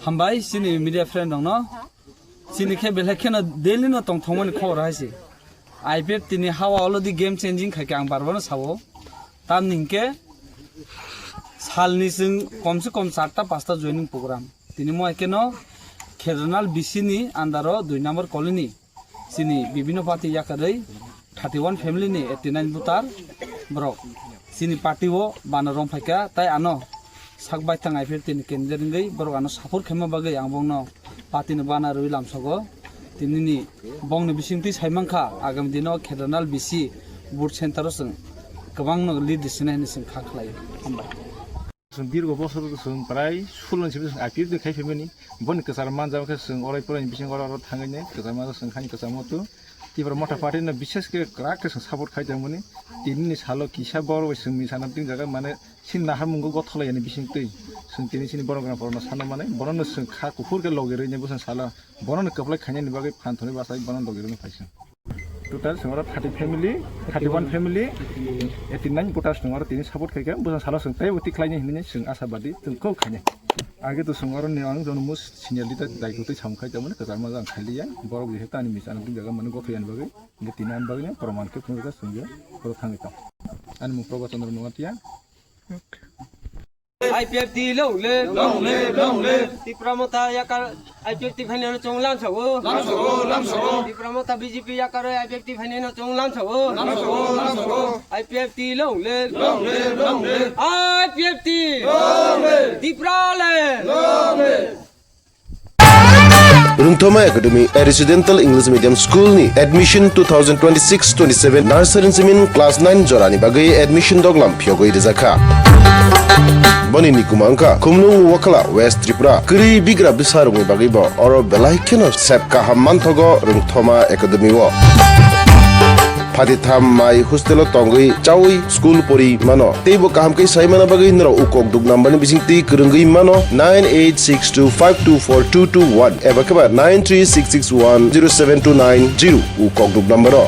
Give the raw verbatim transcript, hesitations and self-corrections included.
Hambai chini media friend rokno. Chini khe belai kheno daily no tongthokmani khobor hai se. I P F T ni hawa already game changing khai khe ang bar bar no sao. Tamni hinkhe salni chwng kom se kom charta pasta joining program. Tini mo hai kheno Khedranal B C ni under o dui number colony. Chini bibino party yakarwi thirty one family ni eighty nine voter borok chini party o bana rom phaikha, tai ano sak baithang I P F T ni candidate wngwi borok ano support khaima bagwi ang bongno party ni bana rwi lamsogo. Tinini bongni bisingtwi saimankha, agami dino Khedranal B C vote center o chwng kwbangno lead rwsinai hinwi chwng kha khlaio. Hambai. Chwng dirgo bosor chwng prai sulon simi chwng I P F T khai phaimani. Boni kwchar manjak khe chwng orai porai bising oro oro thangwi nai kwchar manjak chwng khani kwchar moto. Tipra Motha Party no bishes khe kwrak khe chwng support khai tongmani. Tinini salo kisa bor bai chwng misa nam tin jaga mane sin nahar mungo gotholai yani bising twi. Chwng tini sini borok rang porno sana mane borok no chwng kha kuphur khe logi rwi ni bwswng salo. Bono no kwplai khainani bagwi phan thoni bachai bono logi rwna phaising. Total chwng oro thirty family, thirty one family, eighty nine voters chwng oro tini support khaikha, bwswng salo chwng teibo tikhlaini hinwi chwng asabadi chwng kok khainai. Age to chwng oro ni ang jono mus senior leader daitwtwi samung khai tongmani kwchar ma jang khailiya, borok je tani misa ang jaga mani gotho yani bagwi, nge tini ani bagwi proman khe phunukha chwng je oro thangwi tong. Ani mung Prabha Chandra Noatia. I P F T long live. Long live, long live. Tipra Motha yakar I P F T phainai no chwng lamsago. Lamsago, lamsago. Tipra Motha B J P yakar I P F T phainai no chwng lamsago. Lamsago, lamsago. I P F T long live. Long live, long live. I P F T. Long live. Tipraland. Long live. Rungthoma Academy, a residential English medium school ni admission two thousand twenty-six twenty-seven nursery simin class nine jorani bagwi admission doglam phiyogwi rijakha. Boni nikuma wngkha Khumlung Wakhala, West Tripura. Kwrwi bigra bwsarokni bagwi bo oro belai kheno sep kaham manthogo Rungthoma Academy o. Phatitham mai hostel o tongwi chawi school pori mano. Teibo kaham khe sai mana bagwi norok ukok duk number ni bising twi kwrwngwi mano nine eight six two five two four two two one eba khe ba nine three six six one zero seven two nine zero ukok duk number o.